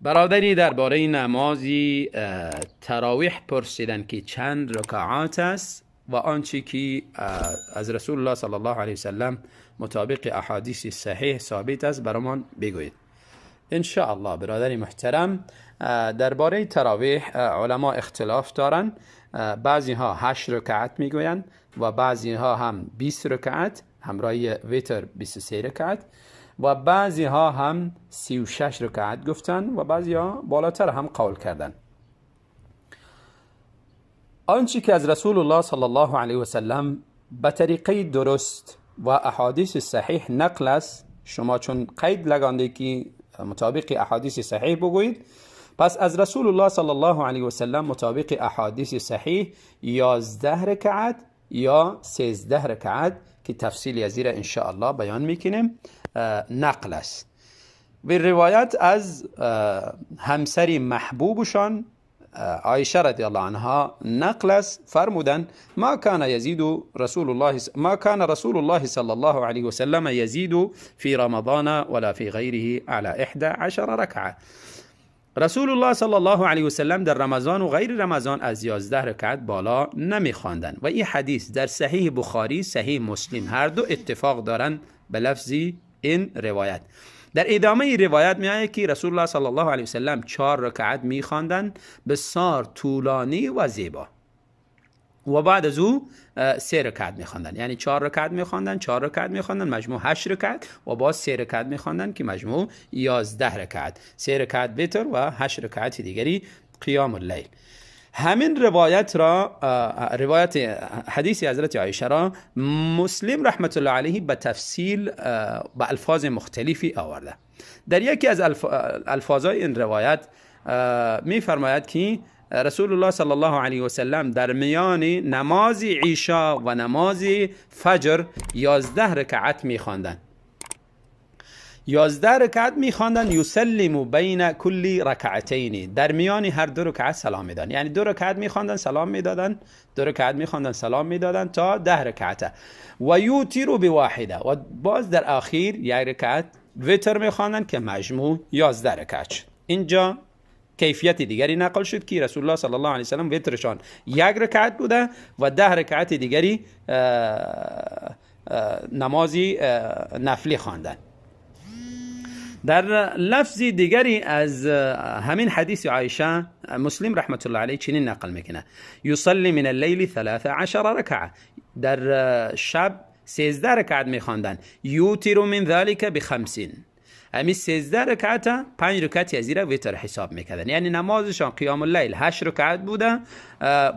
برادری درباره نمازی تراویح پرسیدن که چند رکعات است و آنچه که از رسول الله صلی الله علیه وسلم مطابق احادیث صحیح ثابت است برمان بگویید. ان شاء الله برادر محترم، درباره تراویح علما اختلاف دارند. بعضی ها 8 رکعت میگویند و بعضی ها هم 20 رکعت همراه وتر 23 رکعت و بعضی ها هم 36 رکعت گفتن و بعضی ها بالاتر هم قول کردن. آنچه که از رسول الله صلی الله علیه و سلم به طریقه درست و احادیث صحیح نقل است، شما چون قید لگانده که مطابق احادیث صحیح بگویید، پس از رسول الله صلی الله علیه و سلم مطابق احادیث صحیح 11 رکعت یا 13 رکعت که تفصیل از ان شاء الله بیان میکنیم نقل است. و روایت از همسری محبوبشان عایشه رضی الله عنها نقل است، فرمودن ما كان يزيد رسول الله ما كان رسول الله صلى الله عليه وسلم يزيد في رمضان ولا في غيره على 11 ركعه. رسول الله صلی الله علیه و سلم در رمضان و غیر رمضان از 11 رکعت بالا نمیخواندند و این حدیث در صحیح بخاری، صحیح مسلم هر دو اتفاق دارند به لفظ این روایت. در ادامه این روایت می آید که رسول الله صلی الله علیه و سلم 4 رکعت میخواندند بسیار طولانی و زیبا و بعد از او 3 رکعت میخواندن، یعنی 4 رکعت میخواندن، 4 رکعت میخواندن، مجموع 8 رکعت و باز 3 رکعت میخواندن که مجموع 11 رکعت، 3 رکعت وتر و 8 رکعت دیگری قیام اللیل. همین روایت را، روایت حدیث حضرت عایشه را مسلم رحمت الله علیه به تفصیل به الفاظ مختلفی آورده. در یکی از الفاظای این روایت میفرماید که رسول الله صلی الله علیه و سلم در میان نماز عشاء و نماز فجر 11 رکعت میخواندند. 11 رکعت میخواندن، یسلم بین کل رکعتین، در میان هر دو رکعت سلام میدادن، یعنی 2 رکعت میخواندن سلام میدادن، 2 رکعت میخواندن سلام میدادن تا 10 رکعت و یوتر بواحده و باز در آخر 1 رکعت وتر میخواندن که مجموع 11 رکعت شد. اینجا کیفیت دیگری نقل شد که رسول الله صلی الله علیه و سلم وترشان 1 رکعت بوده و 10 رکعت دیگری نمازی نفلی خواندن. در لفظ دیگری از همین حدیث عایشه مسلم رحمت الله علیه چنین نقل میکنه: یصلی من اللیل 13 رکعه، در شب 13 رکعت میخواندن، یوتر من ذلك ب5، همین 13 رکعت 5 رکعت از زیرا وتر حساب میکردن، یعنی نمازشان قیام اللیل 8 رکعت بوده،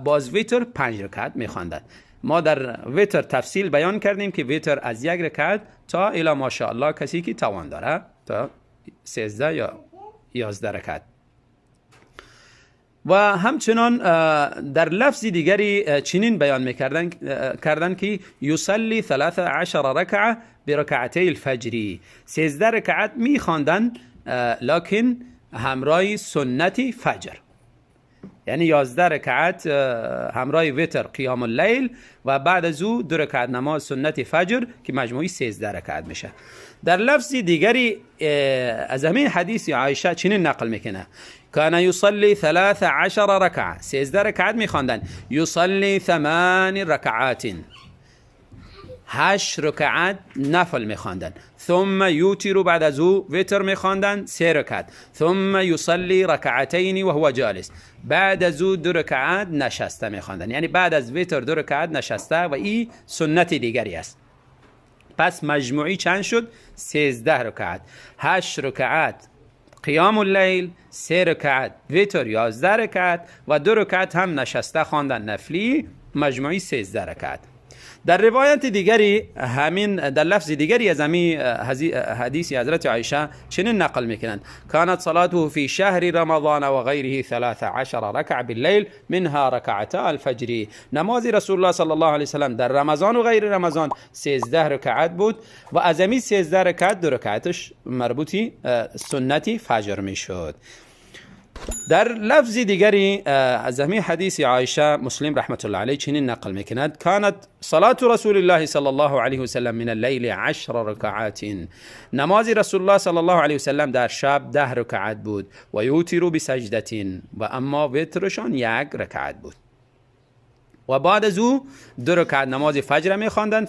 باز وتر 5 رکعت میخواندن. ما در وتر تفصیل بیان کردیم که وتر از 1 رکعت تا الی ماشاءالله کسی که توان داره تا 13 یا 11 رکعت. و همچنان در لفظ دیگری چنین بیان میکردن کردن که یصلی 13 رکعه برکعتی الفجر، 13 رکعت میخواندن لکن همراه سنت فجر، یعنی 11 رکعت همراه وتر قیام اللیل و بعد از او 2 رکعت نماز سنت فجر که مجموعی 13 رکعت میشه. در لفظ دیگری از همین حدیث عایشه چنین نقل میکنه: کان یصلی 13 رکعه، 13 رکعت میخواندن، یصلی 8 رکعات، 8 رکعت نفل میخواندن، ثم یوتر بعد از او وتر میخواندن 3 رکعت، ثم یصلی رکعتین و هو جالس، بعد از او 2 رکعت نشسته میخواندن، یعنی بعد از وتر 2 رکعت نشسته و این سنت دیگری است. پس مجموعی چند شد؟ 13 رکعت، 8 رکعت قیام اللیل، 3 رکعت وتر 11 رکعت و 2 رکعت هم نشسته خواندن نفلی، مجموعی 13 رکعت. در روایت دیگری همین در لفظ دیگری از همین حدیث حضرت عایشه چنین نقل میکنند: كانت صلاته في شهر رمضان و غیره 13 رکعه باللیل منها رکعتا الفجر. نماز رسول الله صلی الله علیه وسلم در رمضان و غیر رمضان 13 رکعت بود و از همین 13 رکعت 2 رکعتش مربوطی سنتی فجر میشد. در لفظ دیگری از همین حدیث عایشه مسلم رحمت الله علیه چنین نقل میکند: کانت صلاة رسول الله صلی الله علیه وسلم من اللیل 10 رکعات. نماز رسول الله صلی الله علیه وسلم در شب 10 رکعت بود و یوتر بسجدة، و اما وترشان 1 رکعت بود. و بعد از او 2 رکعت نماز فجر میخواندند،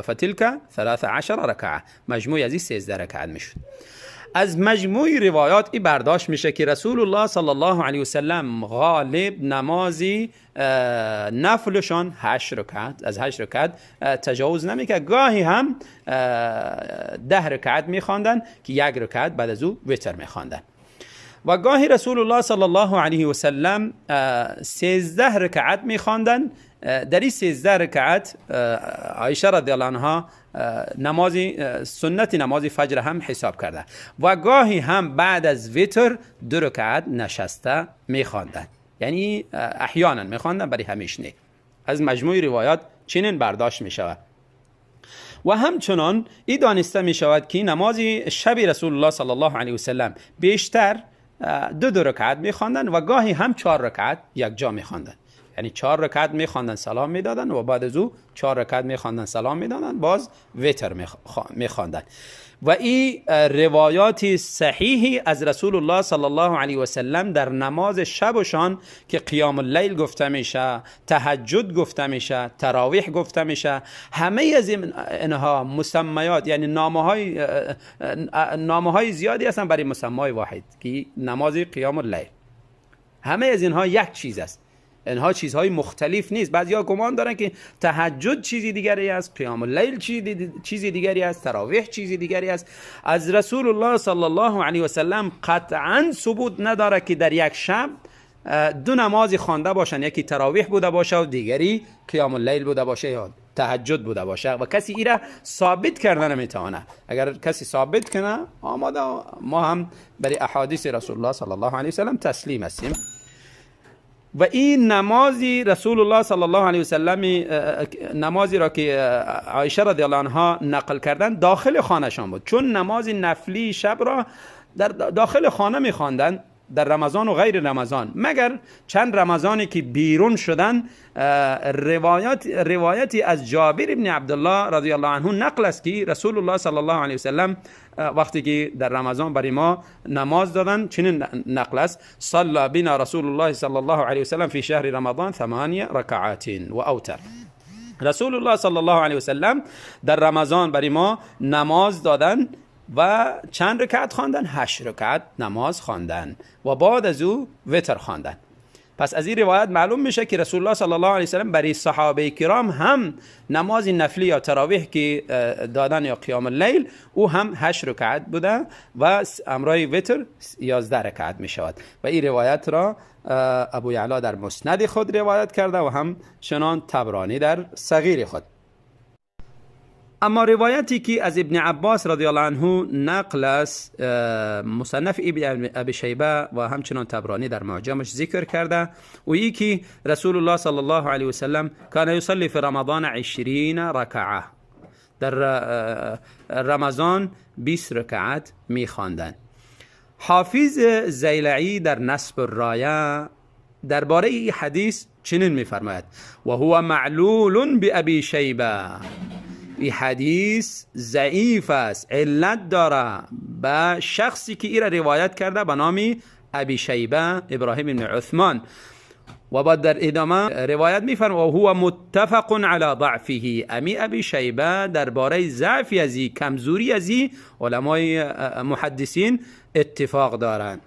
فتلک 13 رکعه، مجموع از این 13 رکعت میشد. از مجموع روایات این برداشت میشه که رسول الله صلی الله علیه وسلم غالب نمازی نفلشان 8 رکعت، از 8 رکعت تجاوز نمیکرد. گاهی هم 10 رکعت میخواندن که 1 رکعت بعد از او وتر میخواندن. و گاهی رسول الله صلی الله علیه وسلم 13 رکعت میخواندن. در این 13 رکعت عایشه رضی الله عنها نماز سنت نماز فجر هم حساب کرده و گاهی هم بعد از وتر 2 رکعت نشسته میخواندن، یعنی احیانا میخواندن، برای همیشه نه. از مجموع روایات چنین برداشت میشود. و همچنان این دانسته میشود که نماز شب رسول الله صلی الله علیه وسلم بیشتر 2 رکعت میخواندن و گاهی هم 4 رکعت یک جا میخواندن، یعنی 4 رکعت میخواندن سلام میدادن و بعد از او 4 رکعت میخواندن سلام میدادن، باز وتر میخواندن. و این روایات صحیحی از رسول الله صلی الله علیه و سلم در نماز شبشان که قیام اللیل گفته میشه، تهجد گفته میشه، تراویح گفته میشه، همه از اینها مسمیات، یعنی نامه های زیادی هستن برای مسمای واحد که نماز قیام اللیل. همه از اینها یک چیز است، اینها چیزهای مختلف نیست. بعضیا گمان دارن که تهجد چیزی دیگری است، قیام اللیل چیزی دیگری است، تراویح چیزی دیگری است. از رسول الله صلی الله علیه و سلم قطعا ثبوت نداره که در یک شب 2 نماز خوانده باشن، یکی تراویح بوده باشه و دیگری قیام اللیل بوده باشه یا تهجد بوده باشه، و کسی ایره ثابت کرده نمیتونه. اگر کسی ثابت کنه آماده، ما هم برای احادیث رسول الله صلی الله علیه و سلم تسلیم هستیم. و این نمازی رسول الله صلی الله علیه و سلم، نمازی را که عایشه رضی الله عنها نقل کردن داخل خانهشان بود، چون نماز نفلی شب را در داخل خانه می‌خواندند در رمضان و غیر رمضان، مگر چند رمضانی که بیرون شدن. روایتی از جابر ابن عبدالله رضی الله عنه نقل است که رسول الله صلی الله علیه و سلم وقتی که در رمضان برای ما نماز دادن چنین نقل است: صلی بنا رسول الله صلی الله علیه و سلم فی شهر رمضان 8 رکعات و اوتر. رسول الله صلی الله علیه و سلم در رمضان برای ما نماز دادن و چند رکعت خواندن؟ 8 رکعت نماز خواندن و بعد از او وتر خواندن. پس از این روایت معلوم میشه که رسول الله صلی الله علیه و سلم برای صحابه کرام هم نماز نفلی یا تراویح که دادن یا قیام اللیل، او هم 8 رکعت بوده و امرای وتر 11 رکعت میشود. و این روایت را ابو یعلا در مسند خود روایت کرده و هم چنان طبرانی در صغیر خود. اما روایتی که از ابن عباس رضی الله عنه نقل است، مصنف ابن ابی شیبه و همچنان طبرانی در معجمش ذکر کرده، و ای که رسول الله صلی الله علیه و سلم کان یصلی فی رمضان 20 رکعه، در رمضان 20 رکعت میخواندن. حافظ زیلعی در نصب الرایه درباره این حدیث چنین میفرماید: و هو معلول بأبی شیبه. این حدیث ضعیف است، علت داره به شخصی که ایره روایت کرده به نام ابی شیبه ابراهیم بن عثمان. و بعد در ادامه روایت میفرماید و هو متفق علی ضعفه. امی ابی شیبه درباره ضعف ازی، کمزوری ازی، علمای محدثین اتفاق دارند.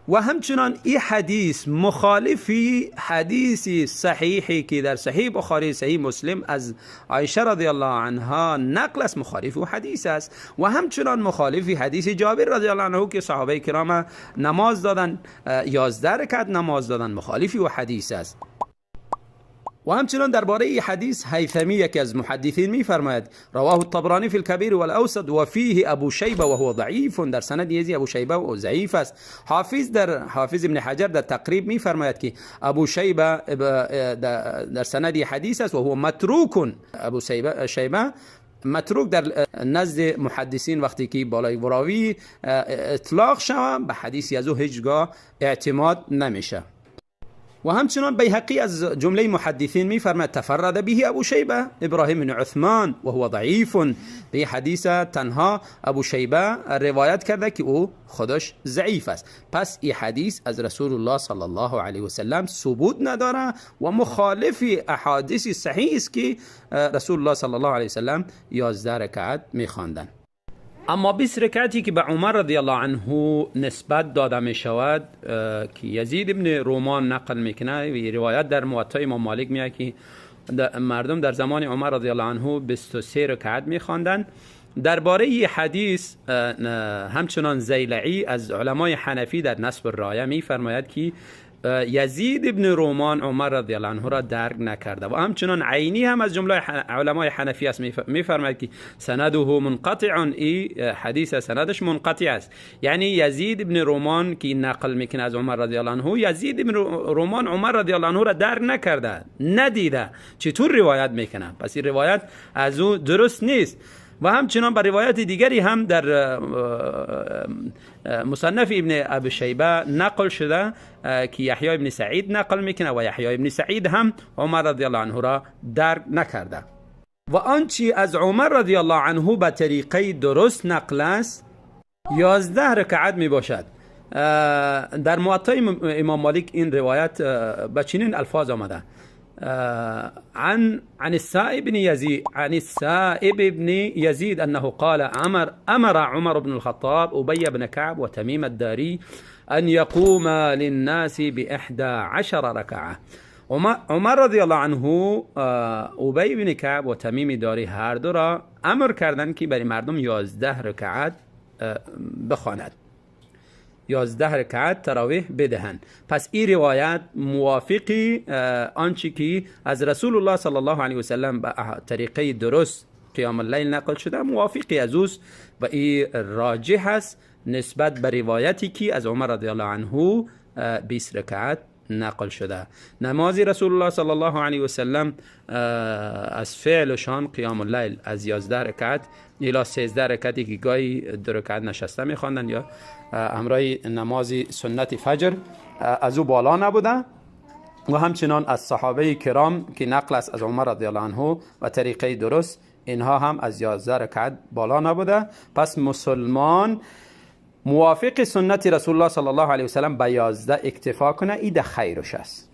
و همچنان این حدیث مخالفی حدیث صحیحی که در صحیح بخاری، صحیح مسلم از عایشه رضی الله عنها نقل است، مخالف او حدیث است. و همچنان مخالفی حدیث جابر رضی الله عنه که صحابه کرام نماز دادن، 11 رکعت نماز دادن، مخالفی او حدیث است. و همچنان درباره این حدیث هیثمی یکی از محدثین میفرماید: رواه الطبرانی فی الکبیر والاوسط و فیه ابو شیبه و هو ضعیف. در سند یزی ابو شیبه و ضعیف است. حافظ ابن حجر در تقریب میفرماید که ابو شیبه در سند حدیث است و هو متروک. ابو شیبه متروک در نزد محدثین وقتی که بالای راوی اطلاق شود، به حدیث از او هیچگاه اعتماد نمیشه. و همچنان بیهقی از جمله محدثین میفرماید: تفرد به ابو شیبه ابراهیم بن عثمان و هو ضعیف. به حدیث تنها ابو شیبه روایت کرده که او خودش ضعیف است. پس این حدیث از رسول الله صلی الله علیه و سلم ثبوت نداره و مخالف احادیث صحیح است که رسول الله صلی الله علیه و سلم 11 رکعت میخواندند. اما 20 رکعتی که به عمر رضی الله عنه نسبت داده می شود که یزید ابن رومان نقل میکنه و روایت در موطا امام مالک میاد که مردم در زمان عمر رضی الله عنه 23 رکعت میخواندند. درباره این حدیث همچنان زیلعی از علمای حنفی در نصب الرایه میفرماید که یزید ابن رومان عمر رضی الله عنه را درک نکرده و همچنان عینی هم از جمله علمای حنفی است، میفرماید که سنده منقطع، ای حدیث سندش منقطع است. یعنی یزید ابن رومان که نقل میکنه از عمر رضی الله عنه، یزید ابن رومان عمر رضی الله عنه را درک نکرده، ندیده، چطور روایت میکنه؟ پس این روایت از او درست نیست. و همچنان بر روایت دیگری هم در مصنف ابن ابی شیبه نقل شده که یحیی ابن سعید نقل میکنه و یحیی ابن سعید هم عمر رضی الله عنه را درک نکرده. و آنچه از عمر رضی الله عنه به طریقه درست نقل است 11 رکعت می باشد. در موطا امام مالک این روایت به چنین الفاظ آمده: عن السائب بن يزيد عن السائب بن يزيد أنه قال: أمر عمر بن الخطاب أبي بن كعب وتميم الداري أن يقوم للناس ب11 ركعة. عمر رضی الله عنه ابی بن کعب و تمیم داری هر دو را امر کردند که برای مردم 11 رکعت بخواند، 11 رکعت تراویح بدهند. پس این روایت موافقی آنچه که از رسول الله صلی الله علیه و سلم به طریقه درست قیام اللیل نقل شده موافقی از اوست و این راجح است نسبت به روایتی که از عمر رضی الله عنه 20 رکعت نقل شده. نماز رسول الله صلی الله علیه و سلم از فعلشان قیام اللیل از 11 رکعت الی 13 رکعتی که گاهی 2 رکعت نشسته میخواندن یا همراه نماز سنت فجر از او بالا نبوده. و همچنان از صحابه کرام که نقل است از عمر رضی الله عنه و طریقه درست، اینها هم از 11 رکعت بالا نبوده. پس مسلمان موافق سنت رسول الله صلی الله علیه و سلم به 11 اکتفا کنه، این ده خیرش است.